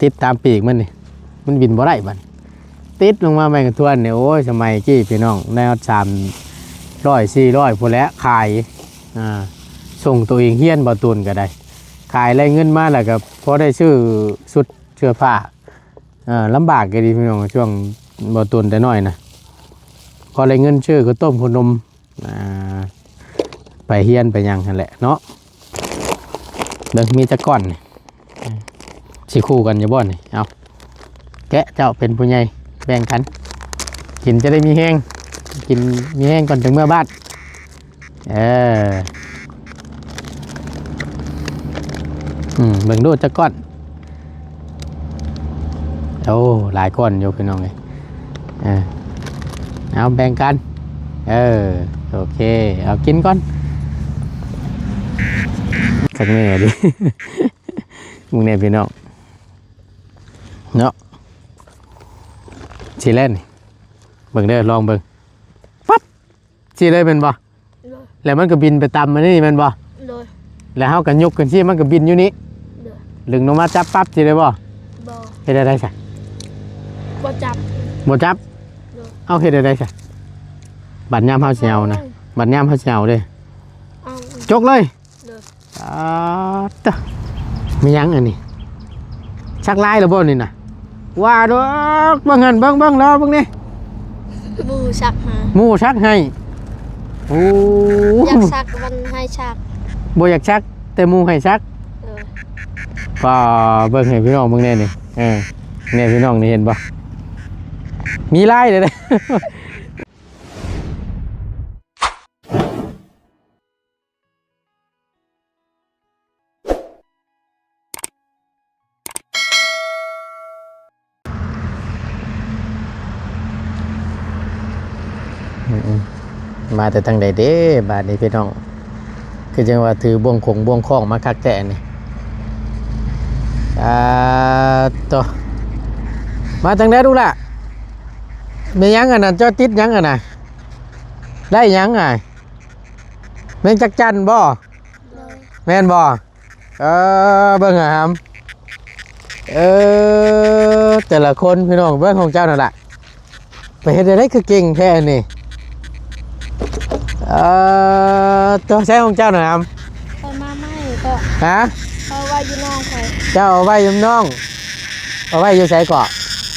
ຕິດຕາມປີກມັນນີ້ ມັນບິນບໍ່ໄດ້ບັດ ຕິດລົງມາແມງກະທວນນີ້ ໂອ້ຍ ສະໄໝກີ້ພີ່ນ້ອງ ໄດ້ຮອດສາມຮ້ອຍ ສີ່ຮ້ອຍພຸ້ນແຫຼະ ຂາຍ ອ່າ ສົ່ງໂຕເອງຮຽນ ບ່າວຕູນກໍໄດ້ ຂາຍໄດ້ເງິນມາແລ້ວກໍພໍໄດ້ຊື້ຊຸດເສື້ອຜ້າ ເອີ ລຳບາກກໍດີພີ່ນ້ອງ ຊ່ວງບ່າວຕູນແຕ່ນ້ອຍນະ ພໍໄດ້ເງິນຊື້ເຂົ້າຕົ້ມເຂົ້າໜົມ ອ່າ ໄປຮຽນໄປຫຍັງຫັ້ນແຫຼະເນາະ ເບິ່ງມີຈັກກ້ອນນີ້ ຊິຄູ່ກັນຢູ່ບໍ່ນີ້ ເອົາ ແກະ ເຈົ້າເປັນຜູ້ໃຫຍ່ ແບ່ງກັນ ກິນຈະໄດ້ມີແຮງ ກິນມີແຮງກ່ອນຈັ່ງເມືອບ້ານ ເອີ ອືມ ເບິ່ງດູຈັກກ້ອນ ໂອ້ ຫຼາຍກ້ອນຢູ່ພີ່ນ້ອງເອີຍ ເອີ ເອົາແບ່ງກັນ ເອີ ໂອເຄ ເອົາກິນກ່ອນ ຄັກແນ່ເດ ມຶງແນ່ພີ່ນ້ອງ ເນາະ ຊິແລ່ນ ເບິ່ງເດີ ລອງເບິ່ງ ປັບ ຊີ້ເລີຍແມ່ນບໍ່? ໂດຍ ແລ້ວມັນກໍບິນໄປຕຳອັນນີ້ແມ່ນບໍ່? ໂດຍ ແລ້ວເຮົາກໍຍົກຂຶ້ນຊີ້ ມັນກໍບິນຢູ່ນີ້ ໂດຍ ດຶງລົງມາຈັບປັບຊີ້ເລີຍບໍ່? ບໍ່ ເຮັດແນວໃດຊະ? ບໍ່ຈັບ ບໍ່ຈັບ? ໂດຍ ເອົາ ເຮັດແນວໃດຊະ? ບັດຍາມເຮົາຊິເອົານະ ເອົາ ບັດຍາມເຮົາຊິເອົາເດ້ ເອົາ ຈົກເລີຍ ໂດຍ ອາ ຕະ ມີຫຍັງອັນນີ້? ສັກລາຍແລ້ວບໍ່ນີ້ນະ? ວ່າດອກ ເບິ່ງຫັ້ນ ເບິ່ງ ເບິ່ງ ລໍເບິ່ງນີ້ ໝູ່ສັກໃຫ້ ໝູ່ສັກໃຫ້ ໂອ້ ຢາກສັກມັນໃຫ້ສັກ ບໍ່ຢາກສັກ ແຕ່ໝູ່ໃຫ້ສັກ ເອີ ປ້າ ເບິ່ງໃຫ້ພີ່ນ້ອງເບິ່ງແດ່ນີ້ ເອີ ແນ່ພີ່ນ້ອງນີ້ເຫັນບໍ່? ມີລາຍເດ້. ອືມໆ ມາແຕ່ທາງໃດເດ້ບາດນີ້ພີ່ນ້ອງ? ຄືຈັ່ງວ່າຖືບ່ວງຂົງບ່ວງຂອງມາຄັກແທ້ນີ້ ອາ ໂຕ ມາຈັ່ງໃດລູກຫຼ້າ? ແມ່ນຫຍັງອັນນັ້ນ? ເຈົ້າຕິດຫຍັງອັນນະ? ໄດ້ຫຍັງອ້າຍ? ແມງຈັກຈັ່ນບໍ່? ໂດຍ ແມ່ນບໍ່? ເອີ ເບິ່ງຫາຫຳ ເອີ ແຕ່ລະຄົນພີ່ນ້ອງ ເບິ່ງຂອງເຈົ້ານັ້ນລະ ໄປເຮັດແນວໃດຄືເກັ່ງແທ້ນີ້? ເອີ ໂຕ ໃຊ້ຂອງເຈົ້ານະຫຳ? ຂ້ອຍມາໃໝ່ກໍ ຮະ? ຂ້ອຍໄວ້ຢູ່ໜອງຂ້ອຍ ເຈົ້າເອົາໄວ້ຢູ່ໜອງ ເອົາໄວ້ຢູ່ໃສເກາະ?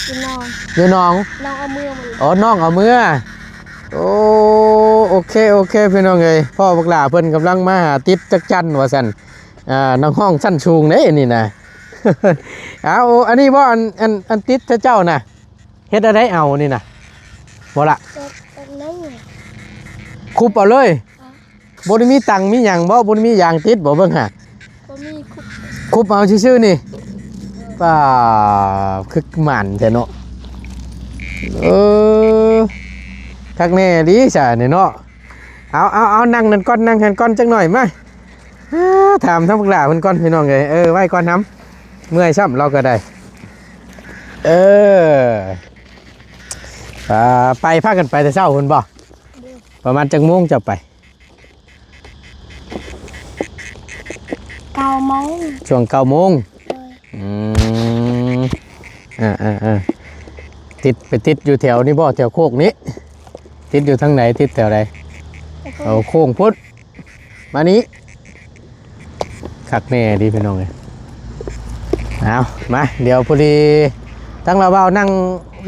ຢູ່ໜອງ ຢູ່ໜອງ ນ້ອງເອົາເມືອມັນ ອໍ ນ້ອງເອົາເມືອ ໂອ້ ໂອເຄ ໂອເຄ ພີ່ນ້ອງເອີຍ ພໍ່ບັກຫຼ້າເພິ່ນກຳລັງມາຫາຕິດຈັກຈັ່ນວ່າຊັ້ນ ອ່າ ນັກຮ້ອງຊັ້ນສູງເດ້ນີ້ນະ ເອົາ ອັນນີ້ບໍ່ ອັນ ອັນ ອັນຕິດເຈົ້ານະ ເຮັດແນວໃດເອົານີ້ນະ ບໍ່ລະ ເຮັດອັນນັ້ນ ຄຸບເອົາເລີຍ ອ່ະ ບໍ່ໄດ້ມີຕັງມີຫຍັງບໍ່? ບໍ່ໄດ້ມີຢາງຕິດບໍ່? ເບິ່ງຫາ ບໍ່ມີ ຄຸບ ຄຸບເອົາຊື່ໆນີ້ ປ້າ ຄືໝານແທ້ເນາະ ເອີ ຄັກແນ່ດີຊະນີ້ເນາະ ເອົາ ເອົາ ເອົາ ນັ່ງນັ້ນກ່ອນ ນັ່ງຫັ້ນກ່ອນຈັກໜ້ອຍ ມາ ເອີ ຖາມທາງບັກຫຼ້າເພິ່ນກ່ອນພີ່ນ້ອງເອີຍ ເອີ ໄວ້ກ່ອນຫຳ ເມື່ອຍຊ້ຳລາວກໍໄດ້ເອີ ອ່າ ໄປ ພາກັນໄປແຕ່ເຊົ້າພຸ້ນບໍ່? ໂດຍ ປະມານຈັກໂມງເຈົ້າໄປ? ເກົ້າໂມງ ຊ່ວງເກົ້າໂມງ ໂດຍ ອືມ ອ່າໆໆ ຕິດ ໄປຕິດຢູ່ແຖວນີ້ບໍ່? ແຖວໂຄກນີ້ ຕິດຢູ່ທາງໃດ? ຕິດແຖວໃດ? ແຖວໂຄກ ເອົາໂຄ້ງພຸ້ນ ມານີ້ ຄັກແນ່ເດ້ພີ່ນ້ອງເອີຍ ເອົາ ມາ ດຽວພໍດີ ທັງລາວບ່າວນັ່ງ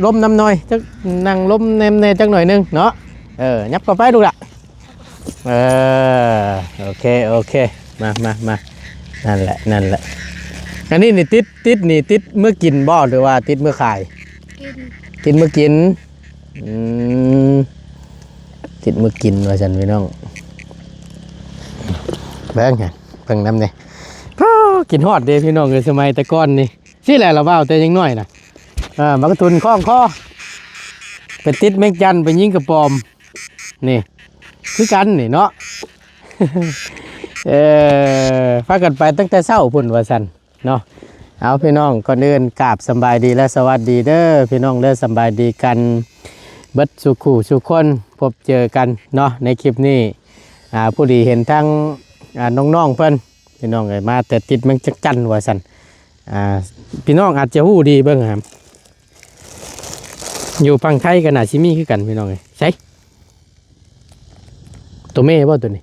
ລົມນຳໜ່ອຍ ຈັກ ນັ່ງລົມແນມແດ່ຈັກໜ້ອຍໜຶ່ງເນາະ ເອີ ຫຍັບເຂົ້າໄປລູກຫຼ້າ ເອີ ໂອເຄ ໂອເຄ ມາ ມາ ມາ ນັ້ນແຫຼະ ນັ້ນແຫຼະ ອັນນີ້ນີ້ຕິດ ຕິດນີ້ຕິດເມືອກິນບໍ່ ຫຼືວ່າຕິດເມືອຂາຍ? ກິນ ຕິດເມືອກິນ ອືມ ຕິດເມືອກິນວ່າຊັ້ນພີ່ນ້ອງ ເບິ່ງຫັ້ນ ເບິ່ງນຳແດ່ ໂອ້ ກິນຮອດເດ້ພີ່ນ້ອງເອີຍ ສະໄໝແຕ່ກ່ອນນີ້ ຊີ້ແຫຼະລາວເວົ້າແຕ່ຍັງນ້ອຍນະ ເອີ ບັກກະທຸນຄ້ອງຄໍ ໄປຕິດແມງຈັນ ໄປຍິງກະປອມ ນີ້ ຄືກັນນີ້ເນາະ ເອີ ພາກັນໄປຕັ້ງແຕ່ເຊົ້າພຸ້ນວ່າຊັ້ນ ເນາະ ເອົາ ພີ່ນ້ອງ ກ່ອນອື່ນກາບສຳບາຍດີ ແລະ ສະຫວັດດີເດີ ພີ່ນ້ອງເດີ ສຳບາຍດີກັນເບິດສູ່ຄູ່ສູ່ຄົນ ພົບເຈີກັນເນາະ ໃນຄລິບນີ້ ອ່າ ພໍດີເຫັນທາງ ອ່າ ນ້ອງໆເພິ່ນ ພີ່ນ້ອງເອີຍ ມາແຕ່ຕິດແມງຈັກຈັ່ນວ່າຊັ້ນ ອ່າ ພີ່ນ້ອງອາດຈະຮູ້ດີເບິ່ງຫັ້ນ ຢູ່ຝັ່ງໄທກໍໜ້າຊິມີຄືກັນພີ່ນ້ອງເອີຍ. ໃສ ໂຕແມ່ບໍ່ໂຕນີ້?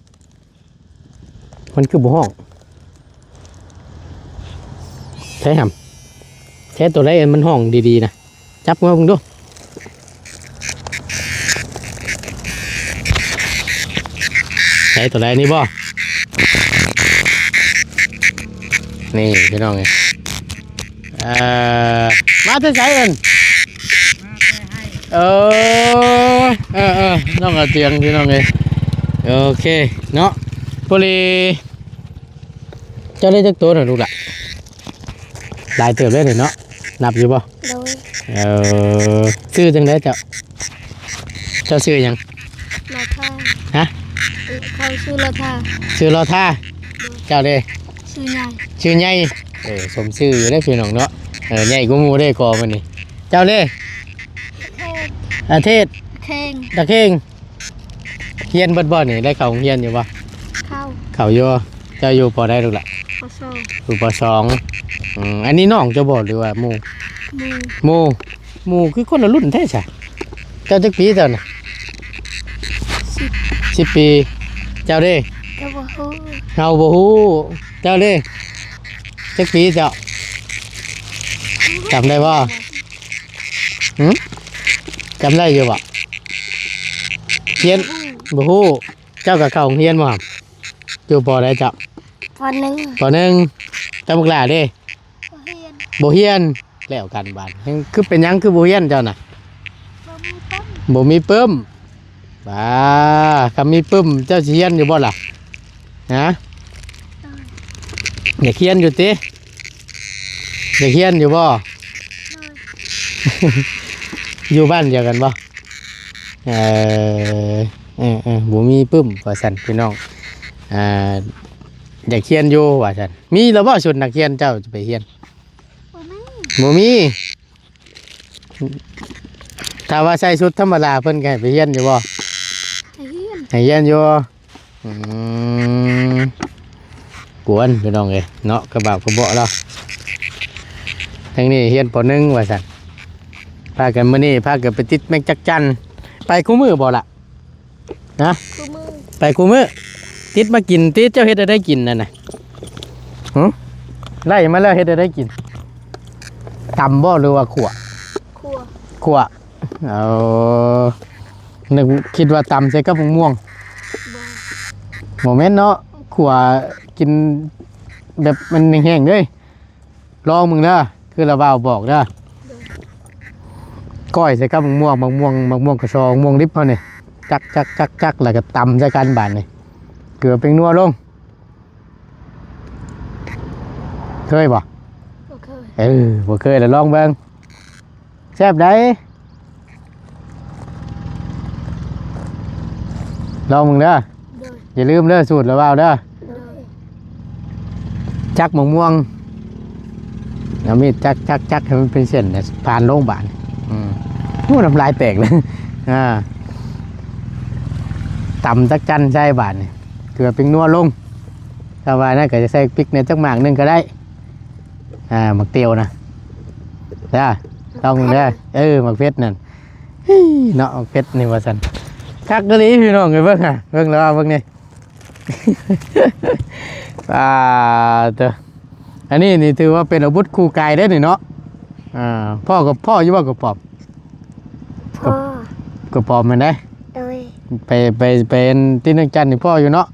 ມັນຄືບໍ່ຮ້ອງ? ໃສຫຳ? ແທ້ໂຕໃດມັນຮ້ອງດີໆນະ? ຈັບມາເບິ່ງດູ. ໃສໂຕໃດນີ້ບໍ່? ນີ້ພີ່ນ້ອງເອີຍ ເອີ ມາແຕ່ໃສເອີ້ນ? ເອີ ເອີ ເອີ ນ້ອງອາຕຽງພີ່ນ້ອງເອີຍ. ໂອເຄເນາະ ພໍດີ. ເຈົ້າໄດ້ຈັກໂຕນະລູກຫຼ້າ? ຫຼາຍເຕີບເດ້ນີ້ເນາະ ນັບຢູ່ບໍ່? ໂດຍ. ເອີ ຊື່ຈັ່ງໃດເຈົ້າ? ເຈົ້າຊື່ຫຍັງ? ລໍທ່າ. ຮະ? ເຂົາຊື່ລໍທ່າ. ຊື່ລໍທ່າ. ໂດຍ. ເຈົ້າເດ້? ຊື່ໃຫຍ່. ຊື່ໃຫຍ່. ເອີ ສົມຊື່ຢູ່ເດ້ພີ່ນ້ອງເນາະ. ເອີ ໃຫຍ່ກວ່າໝູ່ເດ້ກໍມື້ນີ້. ເຈົ້າເດ້? ອາເທດ. ຕາເຄງ. ຕາເຄງ. ຮຽນເບິດບໍ່ນີ້? ໄດ້ເຂົ້າໂຮງຮຽນຢູ່ບໍ່? ເຂົ້າ. ເຂົ້າຢູ່. ເຈົ້າຢູ່ ປໍ ໃດລູກຫຼ້າ? ປໍ ສອງ. ຢູ່ ປໍ ສອງ. ອືມ ອັນນີ້ນ້ອງເຈົ້າບໍ່ ຫຼືວ່າໝູ່? ໝູ່. ໝູ່ ໝູ່ຄືຄົນລະລຸ້ນແທ້ຊະ. ເຈົ້າຈັກປີເຈົ້ານະ? ສິບ. ສິບປີ. ເຈົ້າເດ້? ກໍບໍ່ຮູ້. ເຮົາບໍ່ຮູ້. ເຈົ້າເດ້? ຈັກປີເຈົ້າ? ຈຳໄດ້ບໍ່? ຫື? ຈຳໄດ້ຢູ່ບໍ່? ຮຽນ ບໍ່ຮູ້. ເຈົ້າກໍເຂົ້າໂຮງຮຽນບໍ່? ຢູ່ ປໍ ໃດເຈົ້າ? ປໍ ໜຶ່ງ. ປໍ ໜຶ່ງ. ເຈົ້າບັກຫຼ້າເດ້? ບໍ່ຮຽນ. ບໍ່ຮຽນ. ແລ້ວກັນບາດ ຄືເປັນຫຍັງຄືບໍ່ຮຽນເຈົ້ານະ? ບໍ່ມີປຶ້ມ. ບໍ່ມີປຶ້ມ. ບາ ຄັນມີປຶ້ມເຈົ້າຊິຮຽນຢູ່ບໍ່ລະ? ຮະ? ຢາກຮຽນຢູ່ຕິ? ຢາກຮຽນຢູ່ບໍ່? ໂດຍ. ຢູ່ບ້ານດຽວກັນບໍ່? ເອີ ເອີ ເອີ ບໍ່ມີປຶ້ມວ່າຊັ້ນພີ່ນ້ອງ. ອ່າ ຢາກຮຽນຢູ່ວ່າຊັ້ນ. ມີແລ້ວບໍ່ຊຸດນັກຮຽນເຈົ້າຈະໄປຮຽນ? ບໍ່ມີ. ບໍ່ມີ. ຖ້າວ່າໃສ່ຊຸດທຳມະດາເພິ່ນກໍໃຫ້ໄປຮຽນຢູ່ບໍ່? ໃຫ້ຮຽນ. ໃຫ້ຮຽນຢູ່. ອືມ ກວນພີ່ນ້ອງເອີຍເນາະ ກະບາບກະເບາະລາວ. ທາງນີ້ຮຽນ ປໍ ໜຶ່ງ ວ່າຊັ້ນ. ພາກັນ ມື້ນີ້ພາກັນໄປຕິດແມັກຈັກຈັນ. ໄປຄູ່ມື້ບໍ່ລະ? ຮະ? ຄູ່ມື້. ໄປຄູ່ມື້. ຕິດມາກິນຕິ ເຈົ້າເຮັດແນວໃດກິນນັ້ນນະ? ຫຶ? ໄລ່ມາແລ້ວເຮັດແນວໃດກິນ? ຕຳບໍ່ ຫຼືວ່າຂົ້ວ? ຂົ້ວ. ຂົ້ວ. ເອົາ ນຶກ ຄິດວ່າຕຳໃສ່ກັບໝາກມ່ວງ. ບໍ່ ບໍ່ແມ່ນເນາະ ຂົ້ວກິນແບບມັນແຫ້ງໆເດ້. ລອງເບິ່ງເດີ ຄືລະບ່າວບອກເດີ. ໂດຍ. ກ້ອຍໃສ່ກັບໝາກມ່ວງ ໝາກມ່ວງ ໝາກມ່ວງກະຊອ ໝາກມ່ວງດິບເຮົານີ້ ຈັກໆໆ ແລ້ວກໍຕຳໃສ່ກັນບາດນີ້ ເກືອແປ້ງນົວລົງ. ເຄີຍບໍ່? ບໍ່ເຄີຍ. ເອີ ບໍ່ເຄີຍລະລອງເບິ່ງ. ແຊບໃດ໋ ລອງເບິ່ງເດີ. ໂດຍ. ຢ່າລືມເດີ ສູດລະບ່າວເດີ. ໂດຍ. ຈັກໝາກມ່ວງ ເອົາມີດຈັກໆໆ ໃຫ້ມັນເປັນເສັ້ນ ຜ່ານລົງບາດ. ອືມ ໂອ້ ນ້ຳລາຍແຕກເລີຍ. ອ່າ ຕຳຈັກຈັນໃສ່ບາດນີ້ ເກືອແປ້ງນົວລົງ. ຖ້າວ່ານັ້ນກໍຈະໃສ່ປິກແດ່ຈັກໝາກໜຶ່ງກໍໄດ້. ອ່າ ໝາກຕຽວນະ ເດີ ລອງເບິ່ງເດີ. ເອີ ໝາກເຜັດນັ້ນ ເນາະ ເຜັດນີ້ວ່າຊັ້ນ. ຄັກອີ່ຫຼີພີ່ນ້ອງເອີຍ ເບິ່ງຫາ ເບິ່ງລະວ່າເບິ່ງນີ້. ປາດເຕີ ອັນນີ້ນີ້ຖືວ່າເປັນອາວຸດຄູ່ກາຍເດ້ນີ້ເນາະ. ອ່າ ພໍ່ກັບ ພໍ່ຢູ່ບໍ່ ກະປອມ? ພໍ່ ກະປອມແມ່ນໃດ? ໂດຍ. ໄປ ໄປ ໄປອັນຕິດວຽງຈັນນີ້ພໍ່ຢູ່ເນາະ.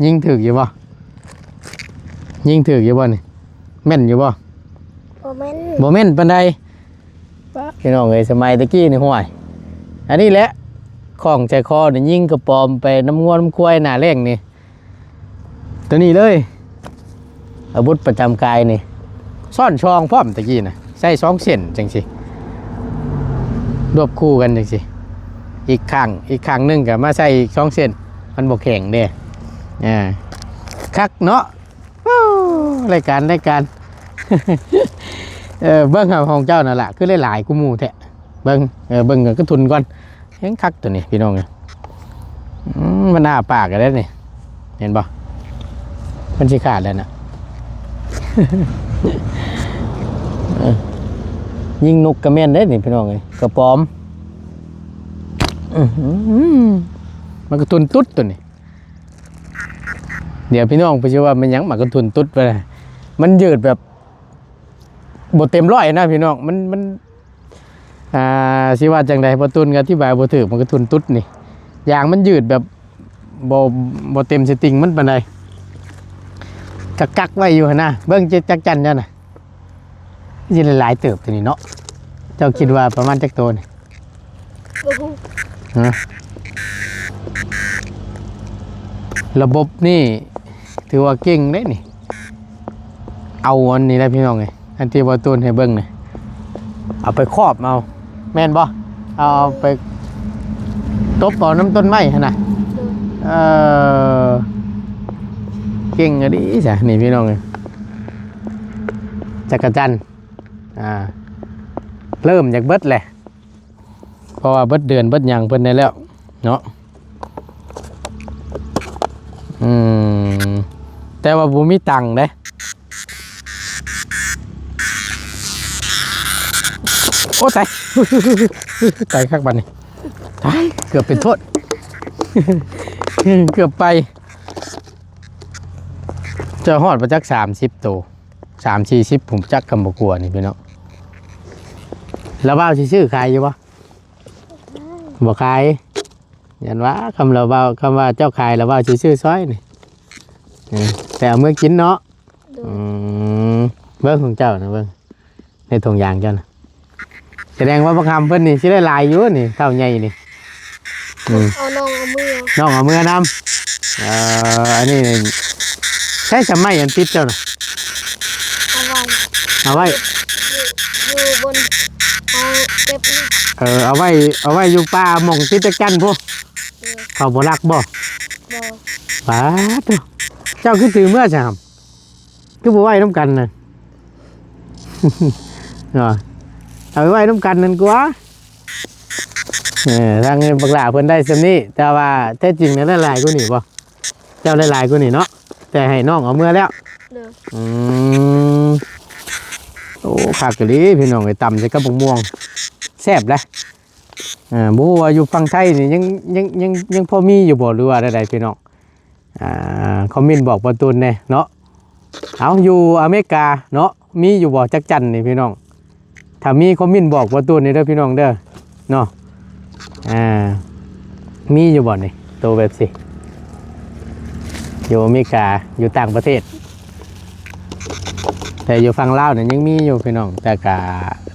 ຍິງຖືກຢູ່ບໍ່? ຍິງຖືກຢູ່ບໍ່ນີ້? ແມ່ນຢູ່ບໍ່? ບໍ່ແມ່ນ ບໍ່ແມ່ນປານໃດ. ປ້າ ພີ່ນ້ອງເອີຍ ສະໄໝຕະກີ້ນີ້ ຫ້ວຍ ອັນນີ້ແຫຼະ ຂ້ອງໃຈຄໍນີ້ ຍິງກະປອມໄປນຳງົວນຳຄວາຍໜ້າແລ້ງນີ້ ໂຕນີ້ເລີຍ ອາວຸດປະຈຳກາຍນີ້ ຊ້ອນສອງພ້ອມຕະກີ້ນະ ໃສ່ສອງເສັ້ນຈັ່ງຊີ້ ລວບຄູ່ກັນຈັ່ງຊີ້ ອີກຂ້າງ ອີກຂ້າງໜຶ່ງກໍມາໃສ່ອີກສອງເສັ້ນ ມັນບໍ່ແຂງເດ້. ອ່າ ຄັກເນາະ. ໂອ້ ລາຍການ ລາຍການ ເອີ ເບິ່ງຫາຂອງເຈົ້ານັ້ນລະ ຄືຫຼາຍໆ ກວ່າໝູ່ແທ້ ເບິ່ງ ເອີ ເບິ່ງກະທຸນກ່ອນ ແຮງຄັກໂຕນີ້ພີ່ນ້ອງເອີຍ. ອືມ ມັນອ້າປາກແລ້ວນີ້ ເຫັນບໍ່ ມັນຊິຂາດແລ້ວນະ. ຍິງນົກກະແມ່ນເດ້ນີ້ພີ່ນ້ອງເອີຍ ກະປອມ. ອື ມັນກະທຸ່ນຕຸດໂຕນີ້. ດຽວພີ່ນ້ອງເພິ່ນຊິວ່າແມ່ນຫຍັງໝາກກະທຸ່ນຕຸດໄປ ມັນຍືດແບບບໍ່ເຕັມຮ້ອຍນະພີ່ນ້ອງ. ມັນ ມັນ ອ່າ ຊິວ່າຈັ່ງໃດ ບໍ່ຕູນກະອະທິບາຍບໍ່ຖືກ. ໝາກກະທຸ່ນຕຸດນີ້ ຢາງມັນຍືດແບບບໍ່ ບໍ່ເຕັມສະຕິງມັນປານໃດ ກະກັກໄວ້ຢູ່ຫັ້ນນະ. ເບິ່ງຈັກຈັ່ນເຈົ້ານະ ຊິໄດ້ຫຼາຍເຕີບໂຕນີ້ເນາະ. ເຈົ້າຄິດວ່າປະມານຈັກໂຕນີ້? ບໍ່ຮູ້ ຮະ? ລະບົບນີ້ຖືວ່າເກັ່ງເດ້ນີ້. ເອົາອັນນີ້ແຫຼະພີ່ນ້ອງເອີຍ ອັນທີ່ບໍ່ຕູນໃຫ້ເບິ່ງນີ້ ເອົາໄປຄອບເອົາ ແມ່ນບໍ່? ເອົາ ເອົາໄປຕົບເອົານຳຕົ້ນໄມ້ຫັ້ນນະ. ເອີ ເກັ່ງອີ່ຫຼີຊະນີ້ພີ່ນ້ອງເອີຍ. ຈັກກະຈັນ ອ່າ ເລີ່ມຢາກເບິດແຫຼະ ເພາະວ່າເບິດເດືອນເບິດຫຍັງເພິ່ນໄດ້ແລ້ວເນາະ. ອືມ ແຕ່ວ່າບໍ່ມີຕັງເດ້. ໂອ້ ຕາຍ ຕາຍຄັກບາດນີ້ ຕາຍ ເກືອບເປັນໂທດ ເກືອບໄປ. ຈະຮອດບໍ່ຈັກສາມສິບໂຕ ສາມສີ່ສິບ ຜູ້ຈັກກຳບໍ່ກົວນີ້ພີ່ນ້ອງ. ລາວບ່າວຊິຊື້ຂາຍຢູ່ບໍ່? ບໍ່ຂາຍ. ຢ້ານວ່າຄຳລາວບ່າວ ຄຳວ່າເຈົ້າຂາຍ ລາວບ່າວຊິຊື້ຊອຍນີ້. ເອີ ແຕ່ເອົາເມືອກິນເນາະ. ໂດຍ ອືມ ເບິ່ງຂອງເຈົ້ານະ ເບິ່ງໃນຖົງຢາງເຈົ້ານະ. ສະແດງວ່າບັກຫຳເພິ່ນນີ້ຊິໄດ້ຫຼາຍຢູ່ນີ້ ເທົ່າໃຫຍ່ນີ້. ອືມ ເອົານ້ອງເອົາເມືອ ນ້ອງເອົາເມືອນຳ. ເອີ ອັນນີ້ໃຊ້ສະໄໝອັນຕິດເຈົ້ານະ ເອົາໄວ້ ເອົາໄວ້ ຢູ່ ຢູ່ບົນເຮົາເກັບນີ້. ເອີ ເອົາໄວ້ ເອົາໄວ້ຢູ່ປ່າໝ່ອງຕິດຈັກຈັ່ນພຸ້ນ. ເອີ ເຂົາບໍ່ລັກບໍ່? ບໍ່. ປາດໂທ້ ເຈົ້າຄືຖືເມືອຊະຫຳ? ຄືບໍ່ໄວ້ນຳກັນນະ ເນາະ ເອົາໄປໄວ້ນຳກັນນັ້ນກວ່າ. ເອີ ທາງບັກຫຼ້າເພິ່ນໄດ້ສ່ຳນີ້ ແຕ່ວ່າແທ້ຈິງນະໄດ້ຫຼາຍກວ່ານີ້ບໍ່? ເຈົ້າໄດ້ຫຼາຍກວ່ານີ້ເນາະ ແຕ່ໃຫ້ນ້ອງເອົາເມືອແລ້ວ. ໂດຍ ອືມ ໂອ້ ຄັກອີ່ຫຼີພີ່ນ້ອງເອີຍ ຕຳໃສ່ກັບບັກມ່ວງ ແຊບເດ້. ເອີ ບໍ່ຮູ້ວ່າຢູ່ຝັ່ງໄທນີ້ຍັງ ຍັງ ຍັງ ຍັງພໍມີຢູ່ບໍ່ ຫຼືວ່າແນວໃດພີ່ນ້ອງ? ອ່າ ຄອມເມັນບອກບ່າວຕູນແດ່ເນາະ. ເອົາ ຢູ່ອາເມລິກາເນາະ ມີຢູ່ບໍ່ຈັກຈັ່ນນີ້ພີ່ນ້ອງ? ຖ້າມີຄອມເມັນບອກບ່າວຕູນແດ່ເດີພີ່ນ້ອງເດີເນາະ. ອ່າ ມີຢູ່ບໍ່ນີ້ ໂຕແບບຊີ້ ຢູ່ອາເມລິກາ ຢູ່ຕ່າງປະເທດ? ແຕ່ຢູ່ຝັ່ງລາວນີ້ຍັງມີຢູ່ພີ່ນ້ອງ ແຕ່ກະ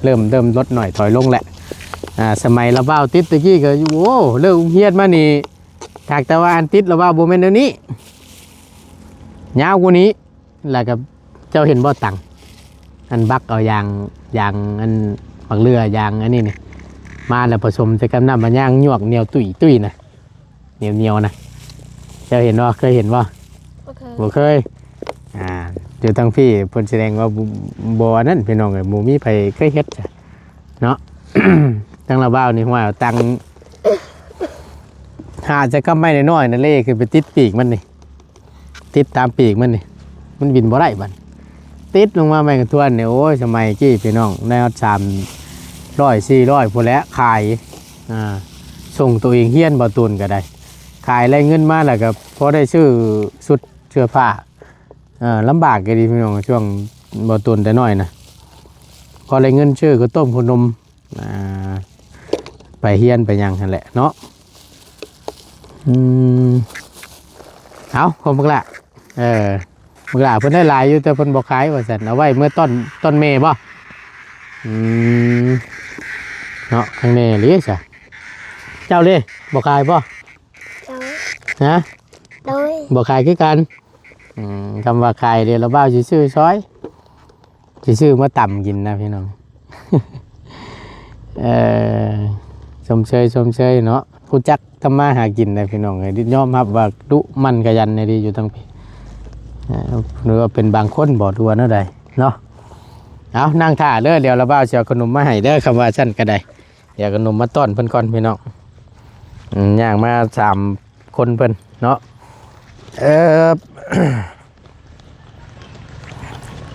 ເລີ່ມ ເລີ່ມລົດໜ້ອຍຖອຍລົງແຫຼະ. ອ່າ ສະໄໝລາວບ່າວຕິດຕະກີ້ກະຢູ່ ໂອ້ ເລີກໂຮງຮຽນມານີ້ ຫາກແຕ່ວ່າອັນຕິດລາວບ່າວບໍ່ແມ່ນແນວນີ້ ຍາວກວ່ານີ້. ແລ້ວກະເຈົ້າເຫັນບໍ່ຕັງ ອັນບັກເອົາຢາງ ຢາງອັນບັກເຫຼືອ ຢາງອັນນີ້ນີ້ ມາແລ້ວປະສົມໃສ່ກັບນ້ຳມັນຍາງ ຍວກໜຽວຕຸ້ຍຕຸ້ຍນະ ໜຽວໆນະ ເຈົ້າເຫັນບໍ່? ເຄີຍເຫັນບໍ່? ບໍ່ເຄີຍ ບໍ່ເຄີຍ. ອ່າ ຢູ່ທາງພີ້ເພິ່ນສະແດງວ່າບໍ່ ບໍ່ອັນນັ້ນພີ່ນ້ອງເອີຍ ບໍ່ມີໃຜເຄີຍເຮັດເນາະ. ທາງລາວບ່າວນີ້ ຫ້ວຍ ເອົາຕັງຫາຈະກຳໄມ້ນ້ອຍໆນະ ເລຂຶ້ນໄປຕິດປີກມັນນີ້ ຕິດຕາມປີກມັນນີ້ ມັນບິນບໍ່ໄດ້ບັດ ຕິດລົງມາໄມ້ກະທ້ວນນີ້. ໂອ້ຍ ສະໄໝກີ້ພີ່ນ້ອງ ໄດ້ຮອດສາມຮ້ອຍ ສີ່ຮ້ອຍພຸ້ນແຫຼະ ຂາຍ ອ່າ ສົ່ງໂຕເອງຮຽນ ບ່າວຕູນກະໄດ້ ຂາຍໄດ້ເງິນມາແລ້ວກະພໍໄດ້ຊື້ຊຸດເສື້ອຜ້າ. ເອີ ລຳບາກກະດີພີ່ນ້ອງ ຊ່ວງບ່າວຕູນແຕ່ນ້ອຍນະ ພໍໄດ້ເງິນຊື້ເຂົ້າຕົ້ມເຂົ້າໜົມ ອ່າ ໄປຮຽນໄປຫຍັງຫັ້ນແຫຼະເນາະ. ອືມ ເອົາ ຂອງບັກຫຼ້າ ເອີ ບັກຫຼ້າເພິ່ນໄດ້ຫຼາຍຢູ່ ແຕ່ເພິ່ນບໍ່ຂາຍວ່າຊັ້ນ ເອົາໄວ້ເມື່ອຕ້ອນ ຕ້ອນແມ່ບໍ່? ອືມ ເນາະ ຂ້າງແມ່ເລີຍຊະ. ເຈົ້າເດ້ ບໍ່ຂາຍບໍ່? ເຈົ້າ ຮະ? ໂດຍ ບໍ່ຂາຍຄືກັນ. ອືມ ຄຳວ່າຂາຍເດ ລາວບ່າວຊິຊື້ຊອຍ ຊິຊື້ມາຕຳກິນນະພີ່ນ້ອງ. ເອີ ຊົມເຊີຍ ຊົມເຊີຍເນາະ ຮູ້ຈັກທຳມາຫາກິນນະພີ່ນ້ອງເອີຍ ຍອມຮັບວ່າດຸໝັ່ນຂະຫຍັນແດ່ເດ ຢູ່ທາງພີ້ ເອີ ຫຼືວ່າເປັນບາງຄົນບໍ່ ຫຼືວ່າແນວໃດເນາະ. ເອົາ ນັ່ງຖ້າເດີ ດຽວລາວບ່າວຊິເອົາຂະໜົມມາໃຫ້ເດີ ຄຳວ່າຊັ້ນກະໄດ້. ດຽວກະໜຸ່ມມາຕ້ອນເພິ່ນກ່ອນພີ່ນ້ອງ. ອືມ ຍ່າງມາສາມຄົນເພິ່ນເນາະ. ເອີ ເອີ ເອີ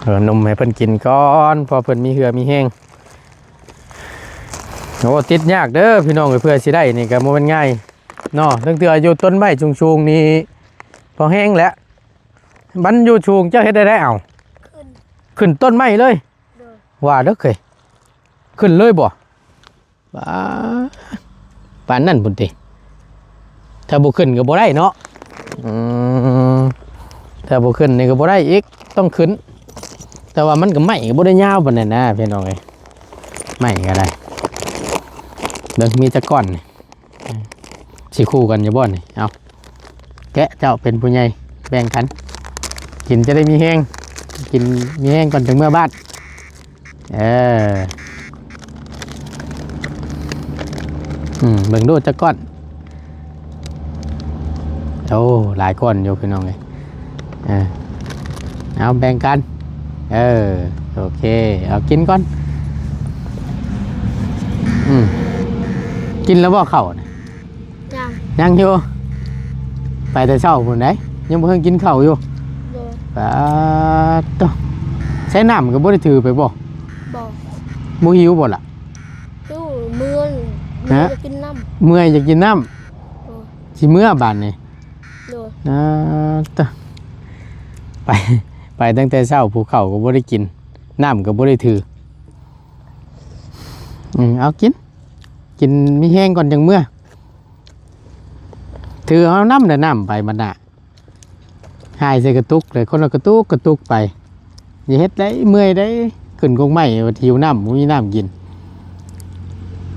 ເອີ ນົມໃຫ້ເພິ່ນກິນກ່ອນ ເພາະເພິ່ນມີເຫື່ອມີແຮງ. ໂອ້ ຕິດຍາກເດີພີ່ນ້ອງເອີຍ ເພື່ອຊິໄດ້ນີ້ກໍບໍ່ແມ່ນງ່າຍເນາະ. ຕັ້ງແຕ່ຢູ່ຕົ້ນໄມ້ສູງໆນີ້ພໍແຮງແຫຼະ. ມັນຢູ່ສູງເຈົ້າເຮັດໄດ້ໃດເອົາ? ຂຶ້ນ ຂຶ້ນຕົ້ນໄມ້ເລີຍ? ໂດຍ. ວ່າເດີເຄີຍ ຂຶ້ນເລີຍບໍ່? ປາ ປານນັ້ນພຸ້ນຕິ. ຖ້າບໍ່ຂຶ້ນກໍບໍ່ໄດ້ເນາະ. ອືມ ຖ້າບໍ່ຂຶ້ນນີ້ກໍບໍ່ໄດ້ອີກ ຕ້ອງຂຶ້ນ. ແຕ່ວ່າມັນກໍໄມ້ກໍບໍ່ໄດ້ຍາວປານນັ້ນນະພີ່ນ້ອງເອີຍ ໄມ້ກໍໄດ້. ເບິ່ງມີຈັກກ້ອນນີ້ ຊິຄູ່ກັນຢູ່ບໍ່ນີ້? ເອົາ ແກະ ເຈົ້າເປັນຜູ້ໃຫຍ່ ແບ່ງກັນກິນ ຈະໄດ້ມີແຮງ ກິນມີແຮງກ່ອນຈັ່ງເມືອບ້ານ. ເອີ ອືມ ເບິ່ງດູຈັກກ້ອນ. ໂອ້ ຫຼາຍກ້ອນຢູ່ພີ່ນ້ອງເອີຍ. ເອີ ເອົາແບ່ງກັນ. ເອີ ໂອເຄ ເອົາກິນກ່ອນ. ອືມ ກິນແລ້ວບໍ່ເຂົ້ານະ? ຍັງ ຍັງຢູ່. ໄປແຕ່ເຊົ້າພຸ້ນໃດ ຍັງບໍ່ທັນກິນເຂົ້າຢູ່. ໂດຍ. ປາດໂທ້ ໃຊ້ນ້ຳກໍບໍ່ໄດ້ຖືໄປບໍ່? ບໍ່. ບໍ່ຫິວບໍ່ລະ? ຫິວ ເມື່ອຍ ຮະ? ເມື່ອຍຢາກກິນນ້ຳ. ເມື່ອຍຢາກກິນນ້ຳ. ໂດຍ. ຊິເມືອບາດນີ້. ໂດຍ. ອາ ຕະ ໄປ ໄປຕັ້ງແຕ່ເຊົ້າ ພູເຂົ້າກໍບໍ່ໄດ້ກິນ ນ້ຳກໍບໍ່ໄດ້ຖື. ອືມ ເອົາກິນ ກິນມີແຮງກ່ອນຈັ່ງເມືອ. ຖືເອົານ້ຳແດ່ ນ້ຳໄປບັດໜ້າ ຫາຍໃສ່ກະຕຸກເລີຍ ຄົນລະກະຕຸກກະຕຸກໄປ. ຢ່າເຮັດໄດ໋ ເມື່ອຍໄດ໋ ຂຶ້ນກົກໄມ້ວ່າຫິວນ້ຳ ບໍ່ມີນ້ຳກິນ.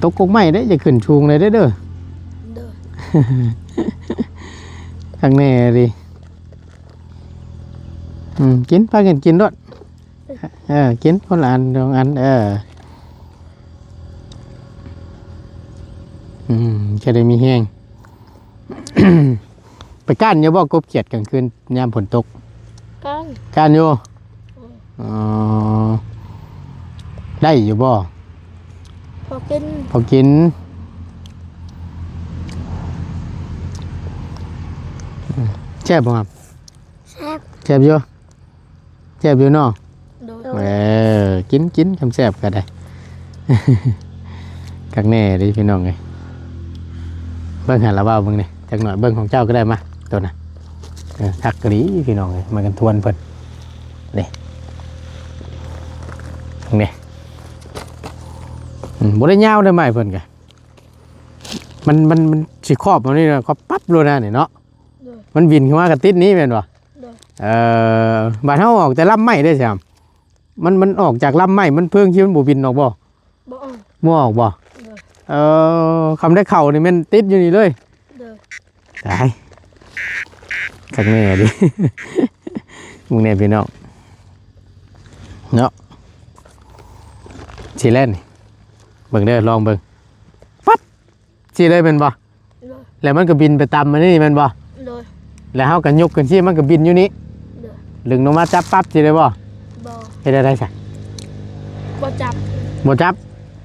ຕົກກົກໄມ້ເດ້ ຢ່າຂຶ້ນສູງເລີຍເດີ. ໂດຍ. ຄັກແນ່ເລີຍ. ອືມ ກິນ ພາກັນກິນໂລດ. ເອີ ກິນຄົນລະອັນສອງອັນ. ເອີ ອືມ ຈະໄດ້ມີແຮງ. ໄປກ້ານຢູ່ບໍ່ ກົບຂຽດກາງຄືນຍາມຝົນຕົກ? ກ້ານ ກ້ານຢູ່. ເອີ ອໍ ໄດ້ຢູ່ບໍ່? ພໍກິນ ພໍກິນ. ແຊບບໍ່? ແຊບ ແຊບຢູ່. ແຊບຢູ່ເນາະ. ໂດຍ. ເອີ ກິນ ກິນ ຄຳແຊບກໍໄດ້. ຄັກແນ່ເດ້ພີ່ນ້ອງເອີຍ. ເບິ່ງຫັ້ນລະເວົ້າເບິ່ງນີ້ ຈັກໜ້ອຍເບິ່ງຂອງເຈົ້າກໍໄດ້ມາ ໂຕນະ. ເອີ ຄັກອີ່ຫຼີພີ່ນ້ອງເອີຍ ມາກັນທວນເພິ່ນ ນີ້ ນີ້. ອືມ ບໍ່ໄດ້ຍາວເດ້ໄມ້ເພິ່ນກະ ມັນ ມັນ ມັນຊິຄອບເອົານີ້ນະ ຄອບປັບໂລດນະນີ້ເນາະ. ໂດຍ. ມັນບິນຂຶ້ນມາກໍຕິດນີ້ແມ່ນບໍ່? ໂດຍ. ເອີ ບາດເຮົາອອກແຕ່ລຳໄມ້ເດ້ແຊມ ມັນ ມັນອອກຈາກລຳໄມ້ ມັນເພີງທີ່ມັນບໍ່ບິນອອກບໍ່? ບໍ່ອອກ. ບໍ່ອອກບໍ່? ໂດຍ. ເອີ ຄຳໄດ້ເຂົ້ານີ້ແມ່ນຕິດຢູ່ນີ້ເລີຍ. ໂດຍ. ຕາຍ ຄັກແນ່ເດ້. ມຶງແນ່ພີ່ນ້ອງເນາະ ຊິແລ່ນ ເບິ່ງເດີ ລອງເບິ່ງ ປັບ ຊິໄດ້ແມ່ນບໍ່? ໂດຍ. ແລ້ວມັນກໍບິນໄປຕາມອັນນີ້ແມ່ນບໍ່? ໂດຍ. ແລ້ວເຮົາກໍຍົກຂຶ້ນຊີ້ ມັນກໍບິນຢູ່ນີ້. ໂດຍ. ດຶງລົງມາຈັບປັບຊິໄດ້ບໍ່? ບໍ່. ເຮັດແນວໃດຊະ? ບໍ່ຈັບ. ບໍ່ຈັບ?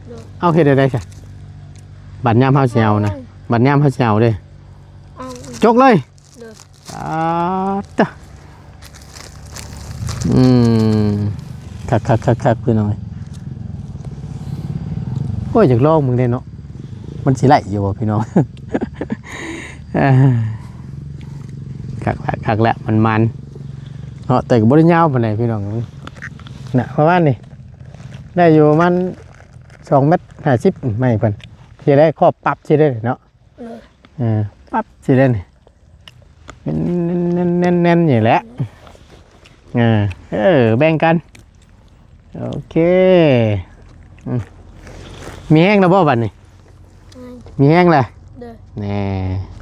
ໂດຍ. ເອົາ ເຮັດແນວໃດຊະ? ບັດຍາມເຮົາຊິເອົານະ ເອົາ ບັດຍາມເຮົາຊິເອົາເດ້ ເອົາ ຈົກເລີຍ. ໂດຍ. ອາ ຕະ ອືມ ຄັກໆໆໆ ພີ່ນ້ອງເອີຍ. ໂອ້ຍ ຢາກລອງເບິ່ງເດ້ເນາະ ມັນຊິໄດ້ຢູ່ບໍ່ພີ່ນ້ອງ? ຄັກລະ ຄັກລະ ມັນໆ ເນາະ ແຕ່ກໍບໍ່ໄດ້ຍາວປານໃດພີ່ນ້ອງ. ນະ ປະມານນີ້ ໄດ້ຢູ່ປະມານສອງແມັດຫ້າສິບ ໄມ້ເພິ່ນ ຊິໄດ້ຄອບປັບຊິໄດ້ເນາະ. ເອີ ປັບຊິໄດ້ນີ້ ແໜ້ນໆໆໆນີ້ແຫຼະ. ເອີ ເອີ ແບ່ງກັນ. ໂອເຄ ອືມ ມີແຮງແລ້ວບໍ່ບັດນີ້? ອືມ ມີແຮງແລ້ວ. ໂດຍ. ແນ່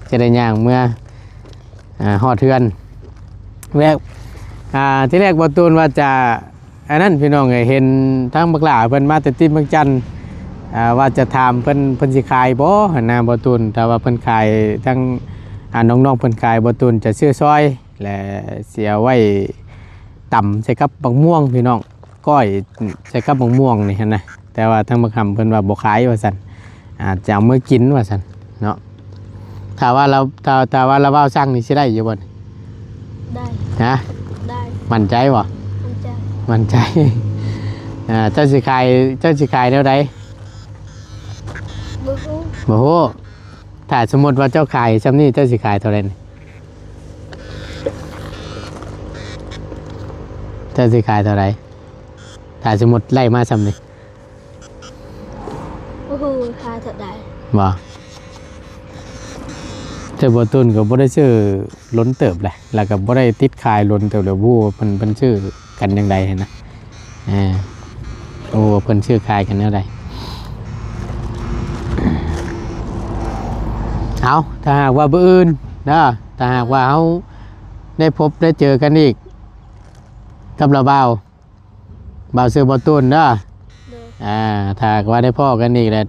ຈະໄດ້ຍ່າງເມືອ ອາ ຮອດເຮືອນ. ແລ້ວ ອາ ທີແລກບໍ່ຕູນວ່າຈະ ອັນນັ້ນພີ່ນ້ອງເອີຍ ເຫັນທາງບັກຫຼ້າເພິ່ນມາແຕ່ຕີນເມືອງຈັນ ອ່າ ວ່າຈະຖາມເພິ່ນ ເພິ່ນຊິຂາຍບໍ່ຫັ້ນນະ ບໍ່ຕູນ. ຖ້າວ່າເພິ່ນຂາຍ ທາງ ອ່າ ນ້ອງໆເພິ່ນຂາຍ ບໍ່ຕູນຈະຊື້ຊອຍ ແລະ ຊິເອົາໄວ້ຕຳໃສ່ກັບບັກມ່ວງພີ່ນ້ອງ ກ້ອຍໃສ່ກັບບັກມ່ວງນີ້ຫັ້ນນະ. ແຕ່ວ່າທາງບັກຫຳເພິ່ນວ່າບໍ່ຂາຍວ່າຊັ້ນ ອາດຈະເອົາເມືອກິນວ່າຊັ້ນເນາະ. ຖ້າວ່າລາວ ຖ້າ ຖ້າວ່າລາວເວົ້າສັ່ງນີ້ຊິໄດ້ຢູ່ບໍ່ນີ້? ໄດ້. ຮະ? ໄດ້. ໝັ້ນໃຈບໍ່? ໝັ້ນໃຈ. ໝັ້ນໃຈ. ອ່າ ເຈົ້າຊິຂາຍ ເຈົ້າຊິຂາຍແນວໃດ? ບໍ່ຮູ້ ບໍ່ຮູ້. ຖ້າສົມມຸດວ່າເຈົ້າຂາຍຊ່ຳນີ້ ເຈົ້າຊິຂາຍເທົ່າໃດນີ້? ເຈົ້າຊິຂາຍເທົ່າໃດ ຖ້າສົມມຸດໄລ່ມາຊ່ຳນີ້? ບໍ່ຮູ້ຂາຍເທົ່າໃດ. ບໍ່? ແຕ່ບໍ່ຕຸນກໍບໍ່ໄດ້ຊື້ດົນເຕີບແຫຼະ ແລ້ວກໍບໍ່ໄດ້ຕິດຂາຍດົນເຕີບແລ້ວ ບໍ່ຮູ້ວ່າເພິ່ນ ເພິ່ນຊື້ກັນຈັ່ງໃດຫັ້ນນະ. ເອີ ບໍ່ຮູ້ວ່າເພິ່ນຊື້ຂາຍກັນແນວໃດ. ເອົາ ຖ້າຫາກວ່າມື້ອື່ນເດີ ຖ້າຫາກວ່າເຮົາໄດ້ພົບໄດ້ເຈີກັນອີກກັບລາວບ່າວ ບ່າວຊື່ບ່າວຕູນເດີ. ໂດຍ. ອ່າ ຖ້າຫາກວ່າໄດ້ພໍ້ກັນອີກແລ້ວ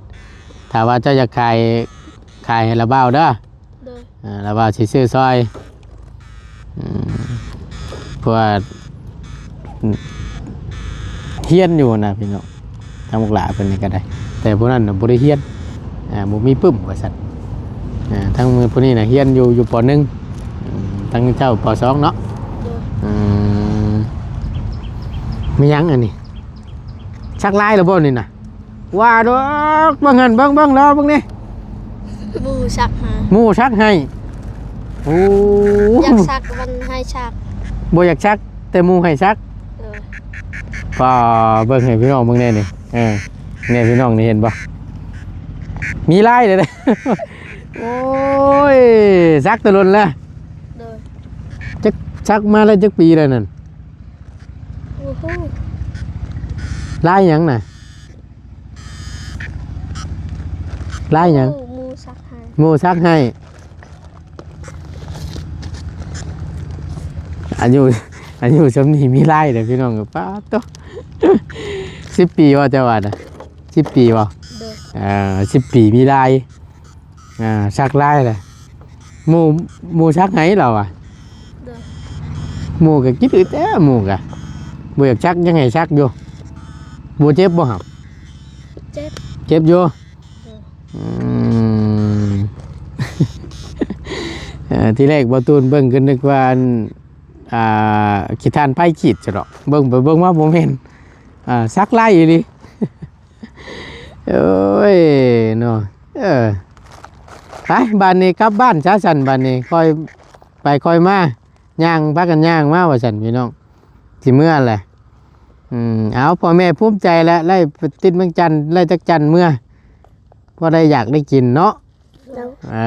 ຖ້າວ່າເຈົ້າຢາກຂາຍ ຂາຍໃຫ້ລາວບ່າວເດີ. ໂດຍ. ອ່າ ລາວບ່າວຊິຊື້ຊ່ອຍ. ອືມ ເພາະວ່າ ຮຽນຢູ່ນະພີ່ນ້ອງ ທາງບັກຫຼ້າເພິ່ນນີ້ກໍໄດ້ ແຕ່ຜູ້ນັ້ນນະບໍ່ໄດ້ຮຽນ ອ່າ ບໍ່ມີປຶ້ມວ່າຊັ້ນ. ອ່າ ທາງຜູ້ນີ້ນະຮຽນຢູ່ ຢູ່ ປໍ ໜຶ່ງ ອືມ ທາງເຈົ້າ ປໍ ສອງເນາະ. ໂດຍ. ອືມ ມີຫຍັງອັນນີ້ ສັກລາຍແລ້ວບໍ່ນີ້ນະ? ວ່າດອກ ເບິ່ງຫັ້ນ ເບິ່ງ ເບິ່ງ ລໍເບິ່ງນີ້ ໝູ່ສັກໃຫ້ ໝູ່ສັກໃຫ້. ໂອ້ ຢາກສັກມັນໃຫ້ສັກ ບໍ່ຢາກສັກ ແຕ່ໝູ່ໃຫ້ສັກ. ເອີ ປ້າ ເບິ່ງໃຫ້ພີ່ນ້ອງເບິ່ງແດ່ນີ້. ເອີ ນີ້ພີ່ນ້ອງນີ້ເຫັນບໍ່ ມີລາຍເດ້. ໂອ້ຍ ສັກແຕ່ດົນແລ້ວ. ໂດຍ. ຈັກ ສັກມາໄດ້ຈັກປີແລ້ວນັ້ນ? ໂອ້ໂຫ ລາຍຫຍັງນະ? ລາຍຫຍັງ? ໝູ່ ໝູ່ສັກໃຫ້ ໝູ່ສັກໃຫ້. ອາຍຸ ອາຍຸຊ່ຳນີ້ມີລາຍເດ້ພີ່ນ້ອງ. ປ້າໂຕ ສິບປີບໍ່ ເຈົ້າວ່ານະ ສິບປີບໍ່? ໂດຍ. ເອີ ສິບປີມີລາຍ ອ່າ ສັກລາຍແຫຼະ ໝູ່ ໝູ່ສັກໃຫ້ລາວວ່າ. ໂດຍ. ໝູ່ກໍຄິດອຶດແທ້ ໝູ່ກໍບໍ່ຢາກສັກ ຍັງໃຫ້ສັກຢູ່. ບໍ່ເຈັບບໍ່ຫຳ? ເຈັບ ເຈັບຢູ່. ໂດຍ. ອືມ ເອີ ທີແລກບ່າວຕູນເບິ່ງກໍນຶກວ່າ ອັນ ອ່າ ຂີ້ຖ່ານໄຟຂີດຊະດອກ ເບິ່ງໄປເບິ່ງມາບໍ່ແມ່ນ ອ່າ ສັກລາຍອີ່ຫຼີ. ໂອ້ຍເນາະ ເອີ ໄປ ບາດນີ້ກັບບ້ານຊະຊັ້ນ ບາດນີ້ຄ່ອຍໄປຄ່ອຍມາ ຍ່າງ ພາກັນຍ່າງມາວ່າຊັ້ນພີ່ນ້ອງ ຊິເມືອແຫຼະ. ອືມ ເອົາ ພໍ່ແມ່ພູມໃຈແຫຼະ ໄດ້ຕິດວຽງຈັນ ໄດ້ຈັກຈັນເມືອ ພໍໄດ້ຢາກໄດ້ກິນເນາະ. ໂດຍ. ເອີ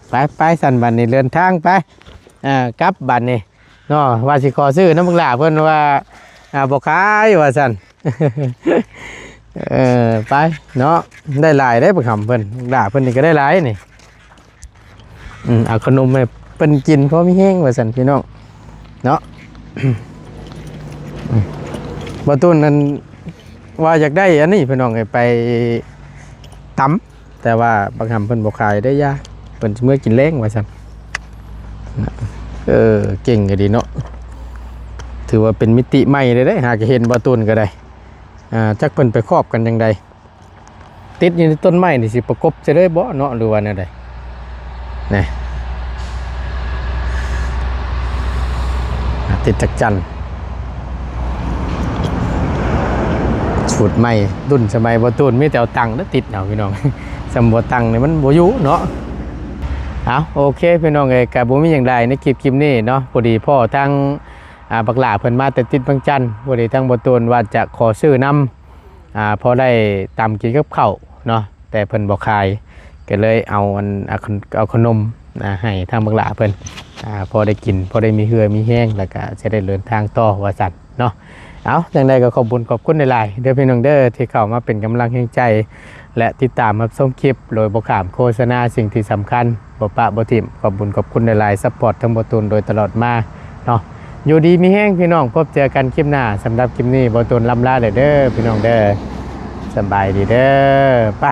ໄປ ໄປຊັ້ນ ບາດນີ້ເດີນທາງໄປ ເອີ ກັບບາດນີ້ເນາະ ວ່າຊິຂໍຊື້ນຳບັກຫຼ້າເພິ່ນວ່າ ອ່າ ບໍ່ຂາຍວ່າຊັ້ນ. ເອີ ໄປເນາະ ໄດ້ຫຼາຍເດ້ບັກຫຳເພິ່ນ ບັກຫຼ້າເພິ່ນນີ້ກໍໄດ້ຫຼາຍນີ້. ອືມ ເອົາຂະໜົມໃຫ້ເພິ່ນກິນພໍມີແຮງວ່າຊັ້ນພີ່ນ້ອງເນາະ. ອືມ ບ່າວຕູນນັ້ນວ່າຢາກໄດ້ອັນນີ້ພີ່ນ້ອງເອີຍ ໄປຕຳ ແຕ່ວ່າບັກຫຳເພິ່ນບໍ່ຂາຍເດ້ ຢ່າ ເພິ່ນຊິເມືອກິນແລງວ່າຊັ້ນ. ເອີ ເກັ່ງອີ່ຫຼີເນາະ ຖືວ່າເປັນມິຕິໃໝ່ເລີຍເດ້ ຫາກະເຫັນບ່າວຕູນກໍໄດ້. ອ່າ ຈັກເພິ່ນໄປຄອບກັນຈັ່ງໃດ ຕິດຢູ່ໃນຕົ້ນໄມ້ນີ້ ຊິປະກົບໃສ່ເລີຍບໍ່ເນາະ ຫຼືວ່າແນວໃດ? ນະ ອ່າ ຕິດຈັກຈັ່ນ ສູດໃໝ່ ລຸ້ນສະໄໝບ່າວຕູນ ມີແຕ່ເອົາຕັ່ງເດີຕິດເອົາພີ່ນ້ອງ ຊ່ຳບໍ່ຕັ່ງນີ້ມັນບໍ່ຢູ່ເນາະ. ເອົາ ໂອເຄພີ່ນ້ອງເອີຍ ກະບໍ່ມີຫຍັງຫຼາຍໃນຄລິບ ຄລິບນີ້ເນາະ ພໍດີພໍ້ທາງ ອ່າ ບັກຫຼ້າເພິ່ນມາແຕ່ຕິດວຽງຈັນ ພໍດີທາງບ່າວຕູນວ່າຈະຂໍຊື້ນຳ ອ່າ ພໍໄດ້ຕຳກິນກັບເຂົ້າເນາະ ແຕ່ເພິ່ນບໍ່ຂາຍ ກໍເລີຍເອົາອັນ ເອົາ ເອົາຂະໜົມ ອ່າ ໃຫ້ທາງບັກຫຼ້າເພິ່ນ ອ່າ ພໍໄດ້ກິນ ພໍໄດ້ມີເຫື່ອມີແຮງ ແລ້ວກໍຊິໄດ້ເດີນທາງຕໍ່ວ່າຊັ້ນເນາະ. ເອົາ ຈັ່ງໃດກໍຂອບບຸນຂອບຄຸນຫຼາຍໆເດີພີ່ນ້ອງເດີ ທີ່ເຂົ້າມາເປັນກຳລັງແຮງໃຈ ແລະ ຕິດຕາມຮັບຊົມຄລິບໂດຍບໍ່ຂ້າມໂຄສະນາ. ສິ່ງທີ່ສຳຄັນ ບໍ່ປະບໍ່ຖິ້ມ ຂອບບຸນຂອບຄຸນຫຼາຍໆ ຊັບພອດທາງບ່າວຕູນໂດຍຕະຫຼອດມາເນາະ. ຢູ່ດີມີແຮງພີ່ນ້ອງ ພົບເຈີກັນຄລິບໜ້າ. ສຳລັບຄລິບນີ້ ບ່າວຕູນລ່ຳລາແລ້ວເດີພີ່ນ້ອງເດີ ສະບາຍດີເດີ ໄປ.